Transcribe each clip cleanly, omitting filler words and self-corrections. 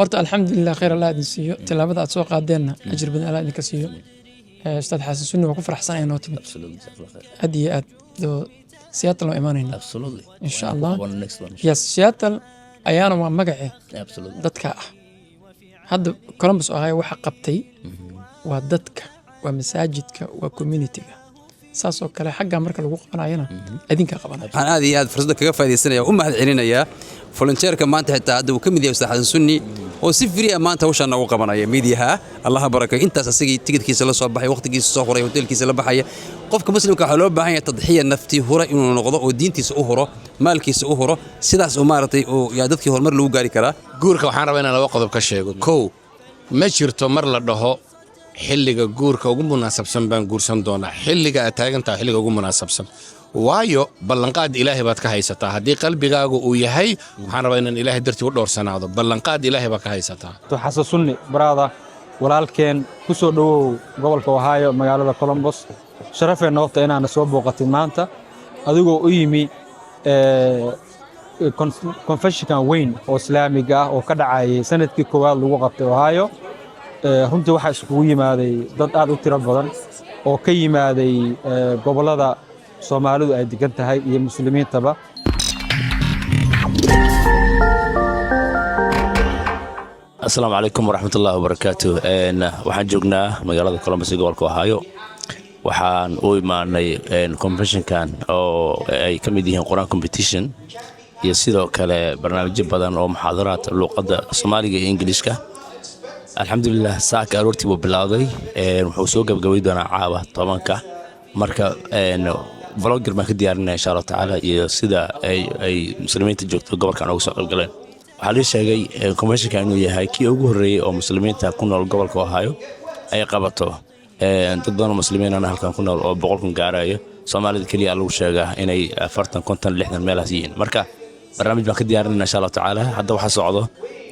Horta alxamdulilah, khayr Allah idin siiyo. Tilaabada aad soo qaadeenna ajir badan Allah idinka siiyo. Ustaad Xasan Sunni, waa ku faraxsan ay noo timid aad iyo aad. Seattle waa imaanayna insha Allah. Yes, Seattle ayaana waa magace dadka ah. Hadda Columbus, Ohio waxa qabtay waa dadka, waa masaajidka, waa communityga. Saas oo kale xagga marka lagu qabanayana idinkaa qabanaya. Waxaan aad iyo aad fursadda kaga faaidaysanaya, u mahad celinayaa volunteerka maanta, xitaa hadda uu ka mid yahay Ustaad Xasan Sunni oo si free ah maanta hawshaan noogu qabanaya miidiyaha. Allaha barakay. Intaas asagii tikidkiisa la soo baxay, waqtigiisa soo qoray, hotelkiisa la baxaya. Qofka muslimka waxaa loo baahan yahay tadxiya, naftii hura inuu noqdo oo diintiisa u huro, maalkiisa u huro. Sidaas oo maaragtay oo yaa dadkii horumar lagu gaari karaa. Guurka waxaan rabaa inaan laba qodob ka sheego. Kow, ma jirto mar la dhaho xilliga guurka ugu munaasabsan baan guursan doonaa. Xilliga aad taagan tahay xilliga ugu munaasabsan, waayo ballanqaad Ilaahay baad ka haysataa. Haddii qalbigaagu uu yahay "waxaan rabaa inaan Ilaahay dartii u dhowrsanaado", ballanqaad Ilaahay baad ka haysataa. Xasan Sunni, brother, walaalkeen, ku soo dhowow gobolka Ohio, magaalada Columbus. Sharafee noogta inaana soo booqatid maanta, adigoo u yimi conventionkan weyn oo Islaamiga ah oo ka dhacayay sanadkii koowaad lagu qabtay Ohio. Runtii waxaa iskugu yimaaday dad aad u tiro badan oo ka yimaaday gobollada Soomaalidu ay degan tahay iyo Muslimiintaba. Asalaamu calaykum waraxmatullahi wabarakaatu. Waxaan joognaa magaalada Columbus ee gobolka Ohio. Waxaan u imaanay conventionkan oo ay ka mid yihiin Qur-aan competition iyo sidoo kale barnaamijyo badan oo muxaadaraad luuqadda Soomaaliga iyo Ingiliishka. Alxamdulilah, saaka aroortii buu bilowday, wuxuu soo gabagabay doonaa caawa 10-ka. Marka vlog baan ka diyaarinaya insha Allahu tacaala iyo sida ay muslimiinta joogto gobolkan uga soo qaybgaleen. Waxaa lii sheegay conventionka inuu yahay kii ugu horreeyey oo muslimiinta ku nool gobolka Ohio ay qabato. Dad badan oo muslimiinana halkan ku nool oo 100,000 gaarayo. Soomaalida keliya lagu sheegaa inay 40, 50, 60 meelahaas yihiin. Marka barnaamij baan ka diyaarinayna insha Allahu tacaala. Hadda waxaa socdo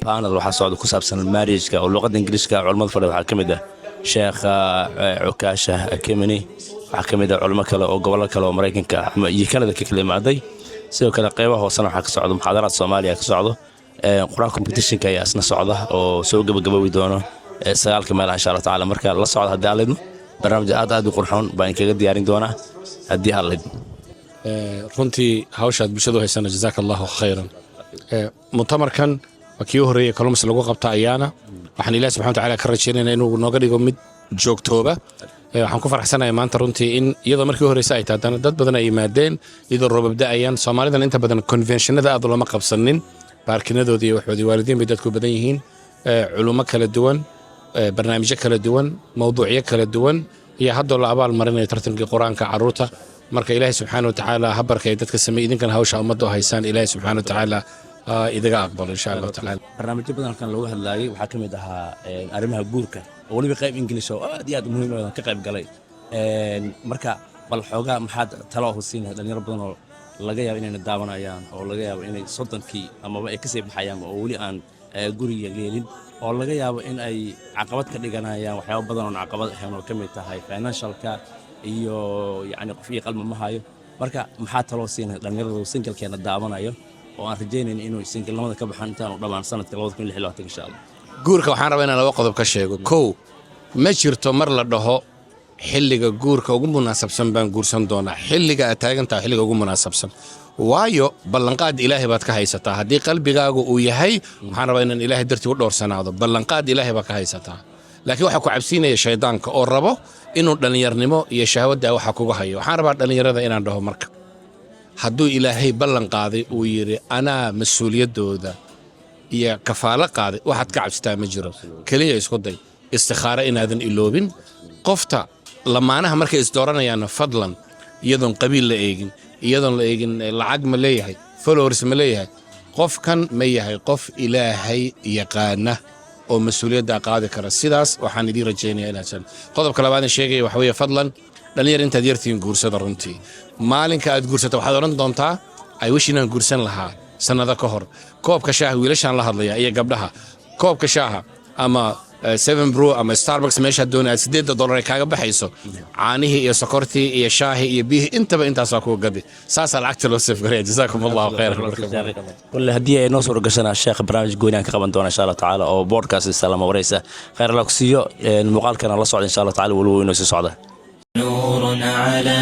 panel, waxaa socdo ku saabsan marriageka oo luqadda Ingiliishka. Culamada fadhiya waxaa ka mid ah Sheekha Cukaasha Kemeni, waxaa ka mid ah culamo kale oo gobollo kale oo Maraykanka iyo Canada ka kala imaaday. Sidoo kale qeybaha hoosena waxaa ka socdo muxaadaraad Soomaaliya ka socdo. Qur-aan competitionka ayaa isna socda oo soo gabagaboobi doono 9-ka meelaha insha Allah tacaala. Marka la socda haddii Alla idmo, barnaamij aad aad u qurxoon baan kaga diyaarin doonaa haddii Alla idmo. Runtii hawshaad bulshadu haysana, jazaaka Allahu khayran. Mutamarkan waa kii u horreeyey Columbus lagu qabta ayaana. Waxaan Ilahi subxana watacaala ka rajaynayna inuu nooga dhigo mid joogtooba. Waxaan ku faraxsanahay maanta runtii in iyadoo markii u horreysa ay tahay haddana dad badan ay yimaadeen, iyadoo roobab da'ayaan. Soomaalidan inta badan conventionada aad looma qabsanin, baarkinadoodii iyo waxoodii. Waalidiin bay dadku badan yihiin. Culummo kala duwan, barnaamijyo kala duwan, mawduucyo kala duwan iyo haddoo la abaal marinayo tartankii Qur-aanka carruurta. Marka Ilaahay subxaana wa tacaala ha barkay dadka sameey. Idinkan hawsha ummadda u haysaan, Ilaahay subxaana wa tacaala idaga aqbalo insha Allahu tacaala. Barnaamijyo badan halkan looga hadlaayay waxaa ka mid ahaa arrimaha guurka oo weliba qayb Ingilish oo aad iyo aad muhiim ah ka qayb galay. Marka bal xoogaa maxaad talo siin lahayd dhalinyaro badan oo laga yaabo inayna daawanayaan, oo laga yaabo inay 30-kii amaba ay kasii baxayaan oo weli aan guriga leelin, oo laga yaabo in ay caqabad ka dhiganayaan waxyaabo badan oon caqabad ahayn oo ka mid tahay financialka iyo yacni qof iyo qalma ma hayo? Marka maxaa taloo siin lahayd dhalinyarada singlekeena daawanayo oo aan rajaynayn inuu singlenimada ka baxaan intaanu dhammaan sanadka 2026 insha Allah? Guurka waxaan rabaa inaan laba qodob ka sheego. Kow, ma jirto mar la dhaho xilliga guurka ugu munaasabsan baan guursan doonaa. Xilliga aad taagan tahay xilliga ugu munaasabsan, waayo ballanqaad Ilaahay baad ka haysataa. Haddii qalbigaagu uu yahay "waxaan rabaa inaan Ilaahay dartii u dhowrsanaado", ballanqaad Ilaahay baad ka haysataa. Laakiin waxaa ku cabsiinaya shaydaanka oo rabo inuu dhallinyarnimo iyo shahwadda waxa kuga hayo. Waxaan rabaa dhallinyarada inaan dhaho, marka hadduu Ilaahay ballan qaaday, uu yidhi "anaa mas-uuliyaddooda iyo kafaalo qaaday", waxaad ka cabsataa ma jiro. Keliya isku day istikhaaro inaadan iloobin. Qofta lamaanaha markay isdooranayaanna, fadlan, iyadoon qabiil la eegin, iyadoon la eegin lacag ma leeyahay, followers ma leeyahay, qofkan ma yahay qof Ilaahay yaqaana oo mas-uuliyaddaa qaadi kara? Sidaas waxaan idiin rajaynaya inaad. Qodobka labaadin sheegaya waxa weeye, fadlan dhalinyar, intaad yartihiin guursada. Runtii maalinka aad guursato waxaad odhan doontaa "I wish inaan guursan lahaa sannado ka hor". Koobka shaaha, wiilashaan la hadlaya iyo gabdhaha, koobka shaaha ama Seven Brew ama Starbucks meeshaad doonaya $8 ay kaaga baxayso, caanihii iyo sokortii iyo shaahii iyo biyihii intaba intaasaa kuga gadi. Saasaa lacagta loo save garaya. Jazaakum Allahu khayran. Kulle haddii ay noo suura gashana, sheekh, barnaamij gooni aan ka qaban doona, insha Allah tacaala, oo podcast islaama wareysa. Khayr Allah ku siiyo. Muuqaalkana la socda, insha Allah tacala, weliba inoo sii socda. نور على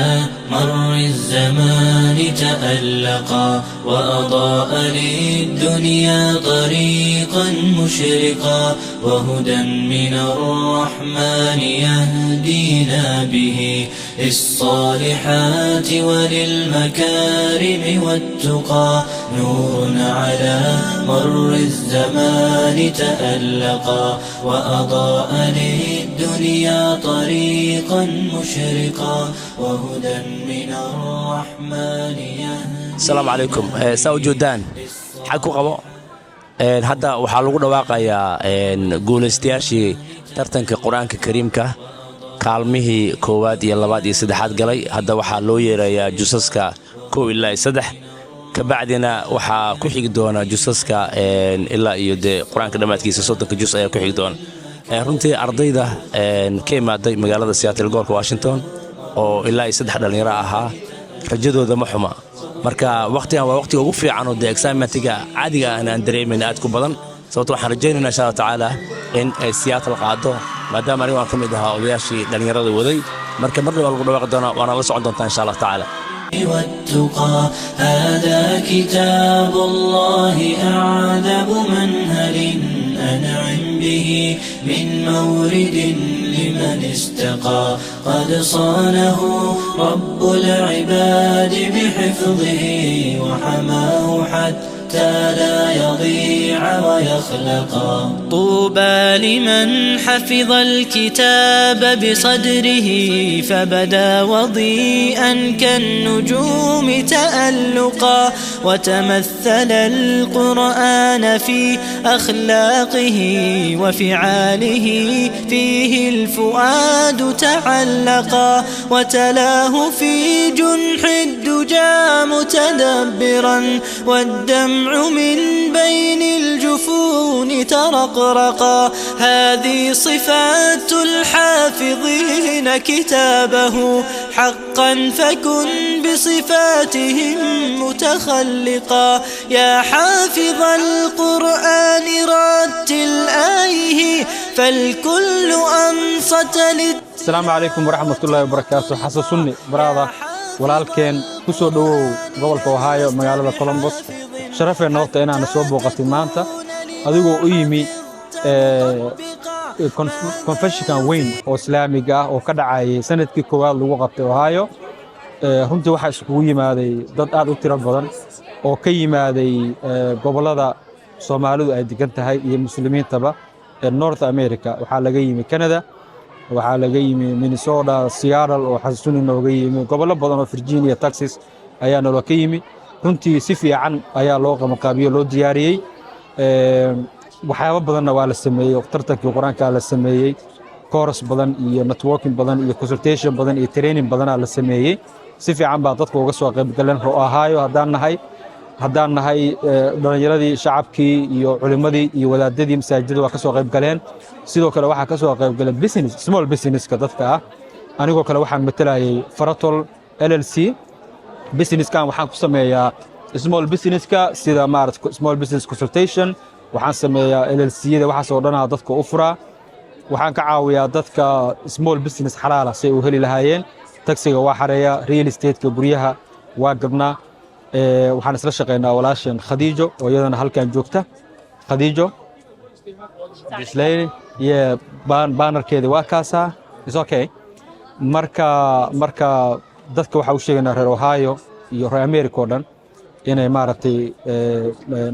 مر الزمان تألقا، وأضاء للدنيا طريقا مشرقا، وهدى من الرحمن يهدينا به للصالحات وللمكارم والتقى. نور على مر الزمان تألقا، وأضاء للدنيا طريقا مشرقا، وهدى من الرحمن يهدي Asalaamu calaykum. Saa u joodaan xag ku qabo. Hadda waxaa lagu dhawaaqayaa guulaystayaashii tartanka Qur-aanka Kariimka, kaalmihii koowaad iyo labaad iyo saddexaad galay. Hadda waxaa loo yeerayaa jusaska 1 ilaa 3. Kabacdina waxaa ku xigi doona jusaska ilaa iyo dee Qur-aanka dhammaadkiisa, 30-ka jus ayaa ku xigi doona. Runtii ardayda ka imaaday magaalada Seattle, gobolka Washington, oo ilaa iyo saddex dhallinyaro ahaa, rajadooda ma xuma. Marka waqtigan waa waqtiga ugu fiican oo dee excitementiga caadiga ahna aan dareemayn aad ku badan, sababto waxaan rajaynayna, insha Allah tacaala, in ay Seattle qaado, maadaama anigu aan ka mid ahaa odayaashii dhallinyarada waday. Marka mar dhawaa lagu dhawaaqi doonaa, waana la socon doontaa, insha Allah tacaala. والتقى. هذا كتاب الله أعذب منهل، أنعم به من مورد لمن استقى. قد صانه رب العباد بحفظه، وحماه حتى لا يضيع ويخلقا. طوبى لمن حفظ الكتاب بصدره، فبدا وضيئا كالنجوم تألقا، وتمثل القرآن في أخلاقه وفعاله، فيه الفؤاد تعلقا، وتلاه في جنح الدجى متدبرا، والدمع من بين الجفون ترقرقا. هذه صفات الحافظين كتابه حقا، فكن بصفاتهم متخلقا. يا حافظ القرآن رتل آيه، فالكل أنصت. Asalaamu calaykum waraxmatullaahi wabarakaatu. Xasan Sunni brother, walaalkeen, ku soo dhowow gobolka Ohio, magaalada Columbus. Sharafee noqota inaana soo booqatay maanta, adigoo u yimi conventionkan weyn oo Islaamiga ah oo ka dhacayay sanadkii koowaad lagu qabtay Ohio. Runtii waxaa iskugu yimaaday dad aad u tiro badan oo ka yimaaday gobollada Soomaalidu ay degan tahay iyo Muslimiintaba ee North America. Waxaa laga yimi Canada, waxaa laga yimi Minnesota, Seattle oo Xasan Sunni nooga yimi, gobollo badan oo Virginia, Texas ayaa naloo ka yimi. Runtii si fiican ayaa loo qabanqaabiyo, loo diyaariyey. Waxyaabo badanna waa la sameeyey. Tartankii Qur-aankaa la sameeyey, course badan iyo networking badan iyo consultation badan iyo training badanaa la sameeyey. Si fiican baa dadka uga soo qayb galeen. Ohio haddaan nahay dhallinyaradii, shacabkii iyo culimmadii iyo wadaadadii masaajidada waa ka soo qayb galeen. Sidoo kale waxaa ka soo qayb galay business, small businesska dadka ah. Anigoo kale waxaan matalayay Faratol LLC. Businesskan waxaan ku sameeyaa small businesska, sida maarata small business consultation waxaan sameeyaa, LLC-yada waxaas oo dhanaa dadka u furaa. Waxaan ka caawiyaa dadka small business xalaala si ay u heli lahaayeen. Taxiga waa xareeya, real estate-ka guryaha waa gabnaa. Waxaan isla shaqeynaa walaashan Khadiijo oo iyadana halkan joogta. Khadiijo, this lady, yeah, bannerkeeda waa kaasaa. Is okay. Marka dadka waxaa u sheegaynaa reer Ohio iyo reer America oo dhan inay maaragtay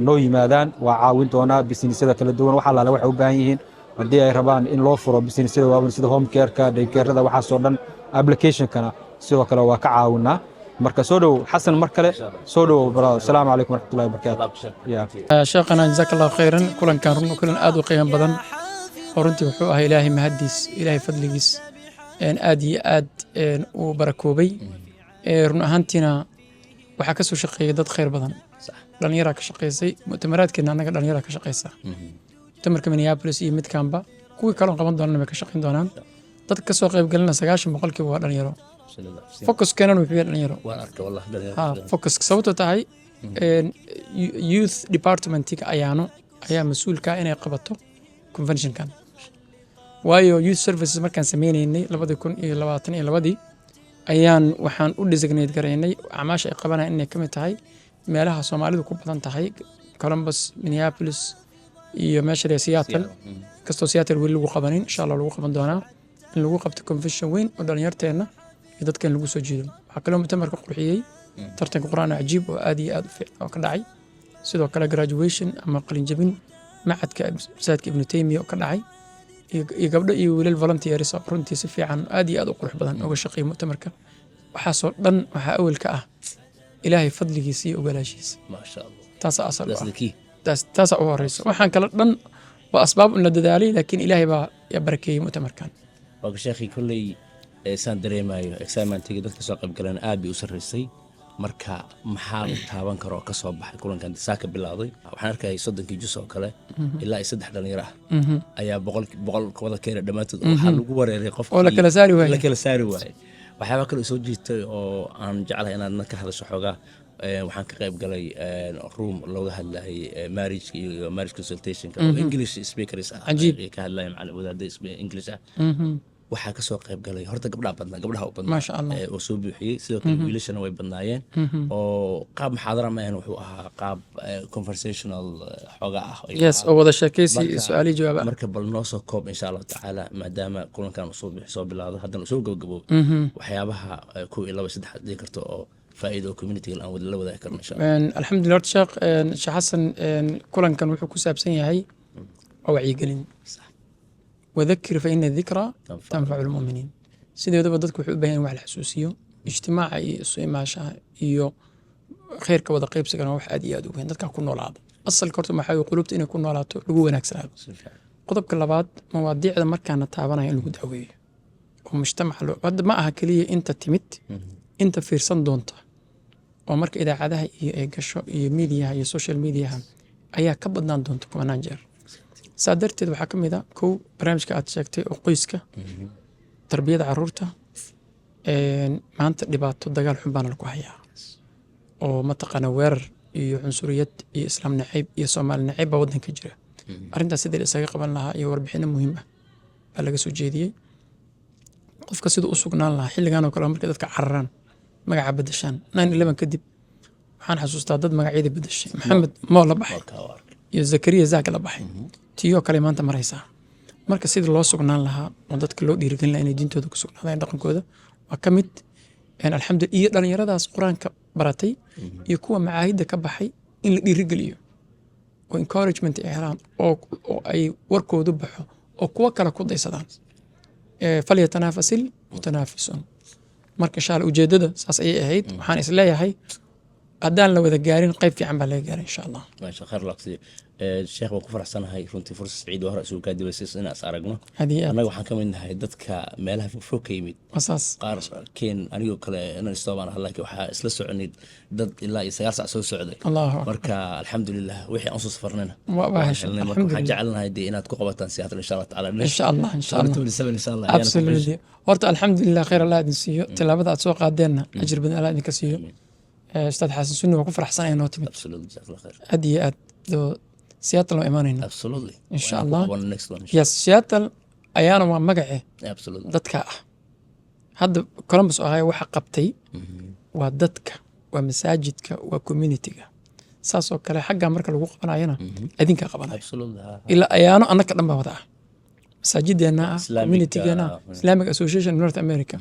noo yimaadaan. Waa caawin doonaa businessyada kala duwan, wax allaale waxay u baahan yihiin, haddii ay rabaan in loo furo businessyada waaweyn sida home care-ka, daycare-ada, waxaasoo dhan, application-kana sidoo kale waa ka caawinaa. Marka soo dhowow, Xasan, mar kale soo dhowow, brother. Asalaamu calaykum waraxmatullahi wabarakaatu. Yeah. Sheekhana, jazaaka Allahu khayran. Kulankan run kulan aad u qiimo badan oo runtii wuxuu ahaa, Ilaahay mahadiis, Ilaahay fadligiis, aad iyo aad uu barakoobay. Run ahaantiina waxaa ka soo shaqeeyay dad khayr badan, dhallinyaraa ka shaqeysay. Mu'tamaraadkeena annaga dhallinyaraa ka shaqeysa, mu'tamarka Minneapolis iyo midkanba. Kuwii kaloon qaban doonana way ka shaqayn doonaan. Dadka kasoo qayb galina 90% waa dhalinyaro. Focuskeenana wuxuu yahay dhalinyaro. Waan arkay wallah dhalinyaro. Ha, focus sababtoo tahay youth departmentiga ayaano ayaa mas-uulka ah inay qabato conventionkan, waayo youth services markaan sameyneynay 2022-dii ayaan waxaan u designate garaynay acmaasha ay qabanayaan inay ka mid tahay meelaha Soomaalidu ku badan tahay, Columbus, Minneapolis iyo meesha la Seattle. Kastoo Seattle weli lagu qabanin, insha Allah lagu qaban doonaa, in lagu qabto convention weyn oo dhalinyarteenna iyo dadkan lagu soo jiido. Waxaa kaloo mutamarka qurxiyey tartanka Qur'aan cajiib oo aad iyo aad u fiican oo ka dhacay. Sidoo kale graduation ama qalinjabin macadka masaajidka Ibnu Taymiya oo ka dhacay iyo gabdho iyo wiilal volunteers oo runtii si fiican aad iyo aad u qurux badan uga shaqeeyay mu'tamarka. Waxaasoo dhan waxaa awalka ah Ilaahay fadligiisa iyo ogolaashiisa. Maasha Allah. Taasaa asal u That's ah. the key. Taasaa u horeysa. Waxaan kale dhan waa asbaab un la dadaalay, laakiin Ilaahay baa yaa barakeeyey mu'tamarkan. Waa sheekhi, kolley saan dareemayo excitementiga dadka soo qayb galeen aad bay u sarreysay. Marka maxaa la taaban karo oo ka soo baxay kulankan saaka bilowday? Waxaan arkayay 30-kii jus oo kale ilaa iyo saddex dhalinyaro ah ayaa boqol boqol wada keena dhammaantood, oo waxaa lagu wareeray qofkii oo la kala saari waayey. La kala saari waayey. Waxyaaba kale oo soo jiitay oo aan jeclahay inaad ka hadasho xoogaa, waxaan ka qayb galay room looga hadlayay marriage iyo marriage consultationka oo English speakers ah. Cajiib. Ay ka hadlayeen macallin wadaadda English ah. Waxaa kasoo qayb galay horta gabdhaha badnaa, gabdhaha u badnaa. Maasha Allah. Oo soo buuxiyey. Sidoo kale wiilashana way badnaayeen, oo qaab muxaadara ma ahayn, wuxuu ahaa qaab conversational xooga ah ayuu Yes. ahaa. Oo wada sheekaysi iyo su-aalihi jawaab ah. Marka bal noo soo koob, insha Allahu tacaala, maadaama kulankan uu soo bilaado, haddana uu soo gabagabo, waxyaabaha kow iyo laba saddex aad dhihi karto oo faa'iido oo community aan wada la wadaagi karno, insha Allah. Alxamdulillah. Horta sheekh Sheekh Xasan, kulankan wuxuu ku saabsan yahay waa wacyigelin. وذكر فإن الذكرى تنفع المؤمنين. Sideedaba dadku wuxuu u baahan yahay wax la xasuusiyo. Ijtimaaca iyo isu imaashaha iyo khayrka wada qaybsigana waa wax aad iyo aad u weyn dadka ku noolaada. Asalka horta waxaa weeye qulubta inay ku noolaato, lagu wanaagsanaado. Si fiican. Qodobka labaad, mawaadiicda markaana taabanaya in lagu dacweeyo oo mujtamaca loo hadda ma aha keliya inta timid, inta fiirsan doonta oo marka idaacadaha iyo ay gasho iyo miidiyaha iyo social mediaha ayaa ka badnaan doonta kumanaan jeer. Saa darteed waxaa ka mid a kow barnaamijka aad sheegtay oo qoyska, tarbiyada caruurta. Maanta dhibaato dagaal xun baana lagu hayaa oo mataqaana weerar iyo cunsuriyad iyo Islaam nacayb iyo Soomaali nacayb baa waddanka jira. Arrintaas sidii la isaga qaban lahaa iyo warbixino muhiim ah baa laga soo jeediyey. Qofka siduu u sugnaan lahaa xilligan oo kale markay dadka cararaan, magaca bedeshaan. 9/11 kadib waxaan xasuustaa dad magacyada bedeshay, Maxamed Moo la baxay Waa arkay. iyo Zakariya Zaak la baxay. Tiyoo kale maanta maraysaa. Marka sidii loo sugnaan lahaa oo dadka loo dhiirigelin lahaa inay diintooda ku sugnaadaan, dhaqankooda waa ka mid. Alxamdulillah, iyo dhalinyaradaas Qur-aanka baratay iyo kuwa macaahidda ka baxay in la dhiirigeliyo oo encouragement ay helaan oo ay warkoodu baxo oo kuwo kale ku daysadaan. فليتنافس المتنافسون. Marka insha Allah ujeedada saas ayay ahayd. Waxaan is leeyahay haddaan la wada gaarin, qayb fiican baa laga gaaray, insha Allah. Maasha, khayr Allah kusiiyo. Sheekh, waan ku faraxsanahay runtii fursad saciid oo hore isugu kaa dibaysay inaan is aragno. Aad iyo aad. Annaga waxaan ka mid nahay dadka meelaha fogfog ka yimid. Waa saas. Qaar keen anigoo kale inaan istoobaan ahaa, laakiin waxaa isla soconay dad ilaa iyo 9 sac soo socday. Allahu akbar. Marka alxamdulilah, wixii aan soo safarnayna waa waan heshay. helnay. Marka waxaan Alxamdulilah. jecelnahay dee inaad ku qabataan Seattle, insha Allah tacaala. Insha Allah, insha Allah. 2027, insha Allah. Absolutely. Horta alxamdulilah, khayr Allah idin siiyo. Tilaabada aad soo qaadeenna ajir badan Allah idinka siiyo. Ustaad Xasan Sunni waa ku faraxsanaya noo timid. Absolutely, jazakallah khair. Aad iyo aad. Seattle waa imaanayna. Absolutely. Insha Waa inaan ku Allah. qabano next one. Yes, Seattle ayaana waa magace dadka ah. Hadda Columbus, Ohio waxa qabtay waa dadka, waa masaajidka, waa communityga. Saas oo kale xagga marka lagu qabanayana idinkaa qabanaya. Absolutely ha. Ilaa ayaano annaka dhan baa wada ah, masaajideenna ah, Islamic, communitygeena ah, Islamic Association of North America.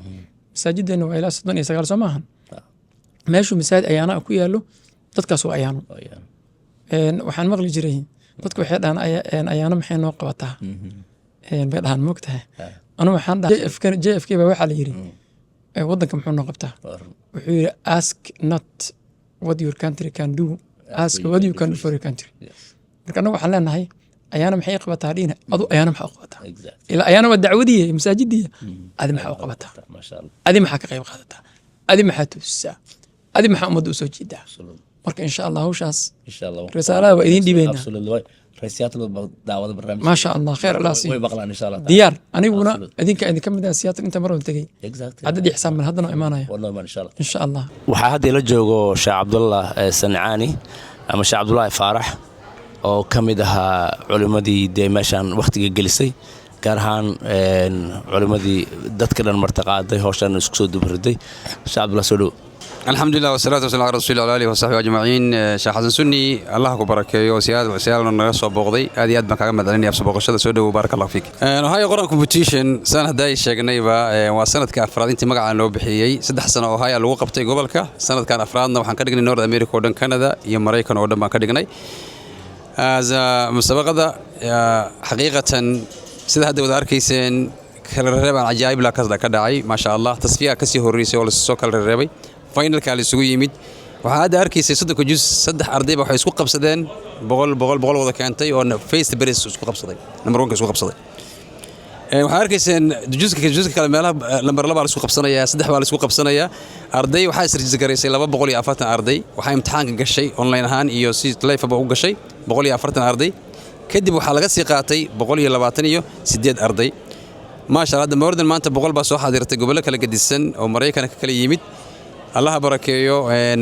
Masaajideenna waa ilaa 39, soo maahan? Meeshuu masaajid ayaana ku yaallo, dadkaas waa ayaano. Oh, yeah. Waxaan maqli jiray dadku waxay dhahaan ayaano maxay noo qabataa? Bay dhahaan, moogtahay? Anu waxaan dhahay JFK baa waxaa la yiri, "Waddanka muxuu noo qabtaa?" Waa run. Wuxuu yiri, "Ask not what your country can do, ask what you can do for your country." Marka annagu waxaan leenahay ayaana maxay qabataa dhihina, adu ayaana maxaa u qabataa? Ilaa ayaana waa dacwadiya iyo masaajidiya, adi maxaa u qabataa? Maasha Allah. Adi maxaa ka qayb qaadataa? Adi maxaa toosisaa? Adi maxaa ummadda usoo jiidaa? Absolutely. Marka insha Allah hawshaas Insha Allah. risaalada waa idiin dhiibaynaa. Absolutely. Reer Seattle baa daawada barnaamijka. Maasha Allah, khayr Allah siiyo. Way maqlaan, insha Allah. Diyaar aniguna idinka idinka mid ah Seattle inta mar walba tegey. Exactly. Cadad iyo xisaab mal haddana waa imaanaya. Waa noo imaan, insha Allah. Insha Allah. Waxaa hadda ila joogo Sheekh Cabdullah Sancaani ama Sheekh Cabdullaahi Faarax oo ka mid ahaa culimmadii dee meeshaan wakhtiga gelisay, gaar ahaan culimmadii dadka dhan martaqaaday, howshan isku soo dubariday. Sheekh Cabdullah, soo dhow. الحمد لله والصلاة والسلام على رسول الله وعلى آله وصحبه أجمعين. Sheekh Xasan Sunni, Allah ku barakeeyo. Siyaadna naga soo booqday, aad iyo aad baan kaaga mahadcelinaya soo booqashada. Soo dhowow, بارك الله فيك. Ohio Quran Competition san hadda ay sheegnayba waa sanadka afraad intii magacaan loo bixiyey. 3 sano Ohio lagu qabtay gobolka, sanadkan afraadna waxaan ka dhignay North America oo dhan, Canada iyo Maraykan oo dhan baan ka dhignay. Musabaqada xaqiiqatan sida hadda wada arkayseen kala reebaan cajaa'ib la ka dhacay, maasha Allah. Tasfiya kasii horreysay oo lasoo kala reebay, finalka la isugu yimid. Waxaa hadda arkaysay 30-ka juz saddex arday ba waxay isku qabsadeen 100 100 100 wada keentay oo first place isku qabsaday, number one ka isku qabsaday. Waxaa arkayseen juska kale meelaha lambar 2 la isku qabsanayaa, saddex baa la isku qabsanayaa. Arday waxaa is garaysay 240 arday. Waxaa imtixaanka gashay online ahaan iyo si live ba u gashay 140 arday. Kadib waxaa laga sii qaatay 128 arday, maasha Allah. Hadda more than maanta 100 baa soo xaadirtay, gobollo kala gedisan oo Maraykanka ka kala yimid. Allaha barakeeyo.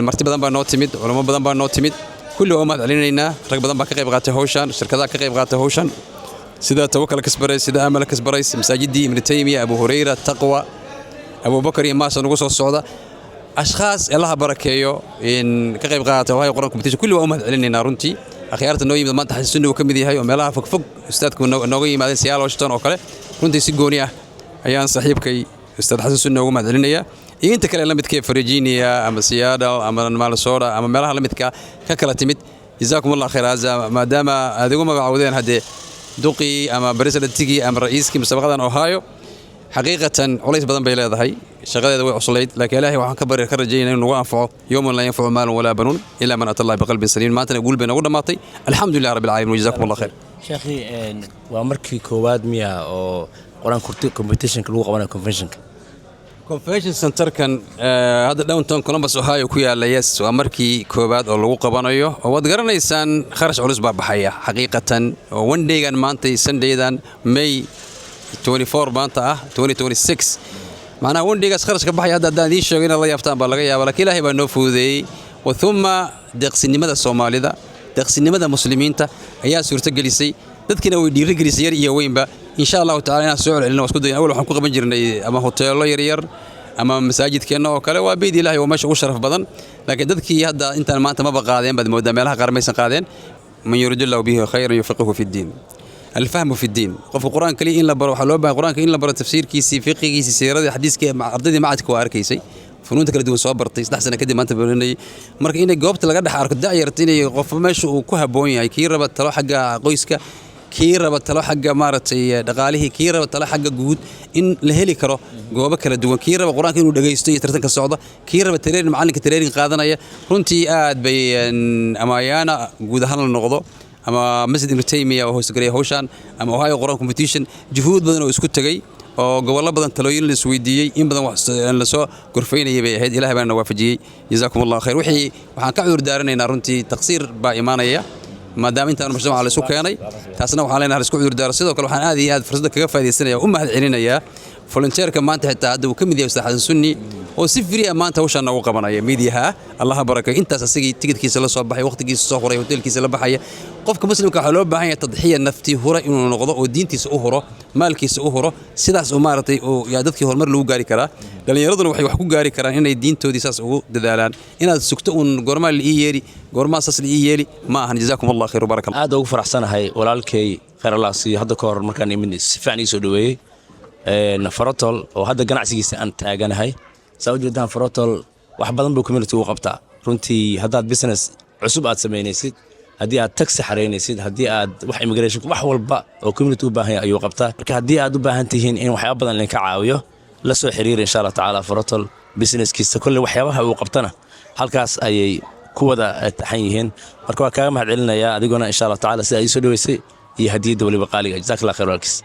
Marti badan baa noo timid, culamo badan baa noo timid, kulli waa u mahad celinaynaa. Rag badan baa ka qayb qaatay hawshan, shirkadaha ka qayb qaatay hawshan sida Tawakal Kasbaray, sida Amal Kasbaray, masaajidii Ibn Taymiya, Abu Hurayra, Taqwa, Abubakar iyo maasa nagu soo socda, ashkhaas Allaha barakeeyo in ka qayb qaatay Ohio Quran Competition, kulli waa u mahad celinaynaa. Runtii akhyaarta noo yimid maanta, Xasan Sunni uu ka mid yahay oo meelaha fogfog ustaadku nooga yimaadeen, Seattle, Washington oo kale, runtii si gooni ah ayaan saaxiibkay Ustaad Xasan Sunni ugu mahad celinayaa iyo inta kale la midka ee Virginia ama Seattle ama Minnesota ama meelaha la midka ka kala timid. جزاكم الله خير. Haza maadaama aad igu magacowdeen haddee duqii ama presidentigii ama ra'iiskii musabaqadan Ohio, xaqiiqatan culays badan bay leedahay, shaqadeeda way cuslayd, laakiin Ilaahay waxaan ka bari ka rajaynaa inuu nagu anfaco. يوم لا ينفع مال ولا بنون إلا من أتى الله بقلب سليم. Maantana guul bay nagu dhammaatay, الحمد لله رب العالمين وجزاكم الله خير. Sheekhi, waa markii koowaad miya oo Qur-aan competitionka lagu qabanayo conventionka? Convention centerkan hadda downtown Columbus, Ohio ku yaala, yes, waa markii koowaad oo lagu qabanayo. Oo waad garanaysaan kharash culus baa baxaya xaqiiqatan, oo one daygan maanta, Sundaydan May 24 maanta ah 2026, macnaha one daygaas kharash ka baxaya hadda haddaan idiin sheego inaad la yaabtaan baa laga yaaba, laakiin Ilaahay baa noo fududeeyey. Wathumma deeqsinimada Soomaalida, deeqsinimada Muslimiinta ayaa suurtogelisay, dadkiina way dhiirigelisay yar iyo weynba. Insha Allahu tacala inaan soo celcelino waa isku dayin. Awal waxaan ku qaban jirnay ama hoteelo yaryar ama masaajidkeenna oo kale, waa beyd Ilahay, waa meesha ugu sharaf badan, laakiin dadkii hadda intaan maanta maba qaadeen baad moodaa, meelaha qaar maysan qaadeen. من يرد الله به خيرا يفقهه في الدين، الفهم في الدين. Qofka Qur-aan kaliya in la baro waxaa loo baahan Qur-aanka in la baro tafsiirkiisii, fiqigiisii, siiradii, xadiiskii. Ardaydii macadka waa arkaysay, funuunta kala duwan soo bartay, 3 sano kadib maanta baranayay. Marka inay goobta laga dhex arko da'yarta, inay qofba meesha uu ku habboon yahay, kii raba talo xagga qoyska, kii raba talo xagga maaragtay dhaqaalihii, kii raba talo xagga guud, in la heli karo goobo kala duwan, kii raba Qur-aanka inuu dhegaysto iyo tartanka socda, kii raba training, macallinka training qaadanaya. Runtii aad bay ama ayaana guud ahaan la noqdo ama Masjid Ibnu Taymiya oo hoosgareeya hawshan ama Ohio Quran Competition, juhuud badan oo isku tegey oo gobollo badan talooyin la isweydiiyey, in badan wax lasoo gorfaynayay bay ahayd. Ilahay baana waafajiyey. جزاكم الله خير. Wixii waxaan ka cudur daaranaynaa, runtii taqsiir baa imaanaya maadaama intaan mujtamaca la isu keenay, taasna waxaan leenahay la isku cudur daaro. Sidoo kale waxaan aad iyo aad fursadda kaga faa'iidaysanaya u mahad celinayaa volunteerka maanta xitaa hadda uu ka mid yahay Ustaad Xasan Sunni oo si free ah maanta hawshan noogu qabanaya miidiyaha. Allaha barakeeyo. Intaas asagii tikidkiisa la soo baxay, waqtigiisa soo huray, hotelkiisa la baxaya. Qofka Muslimka waxaa loo baahan yahay tadxiya, naftii hura inuu noqdo oo diintiisa u huro, maalkiisa u huro, sidaas uu maaragtay oo yaa dadkii horumar lagu gaari karaa. Dhallinyaraduna waxay wax ku gaari karaan inay diintoodii saas ugu dadaalaan. Inaad sugto uun goormaa la ii yeeli, goormaa saas la ii yeeli, ma ahan. جزاكم الله خير وبارك الله. Aad ugu faraxsanahay walaalkay, khayr Allah siiyo, hadda ka hor markaan imid si fiican ii soo dhoweeyey Farotol oo hadda ganacsigiisa aan taaganahay. Saa ujeedaan, Farotol wax badan buu community u qabtaa runtii. Haddaad business cusub aad samaynaysid, haddii aad taxi xaraynaysid, haddii aad wax immigration, wax walba oo community u baahan yahay ayuu qabtaa. Marka haddii aad u baahan tihiin in waxyaaba badan idinka caawiyo, la soo xiriira insha Allah tacaala Farotol. Businesskiisa kolley waxyaabaha uu qabtana halkaas ayay ku wada taxan yihiin. Marka waa kaaga mahad celinayaa adiguna insha Allah tacaala sida aad ii soo dhaweysay iyo hadiyadda weliba qaaliga. جزاك الله خير walaalkiis.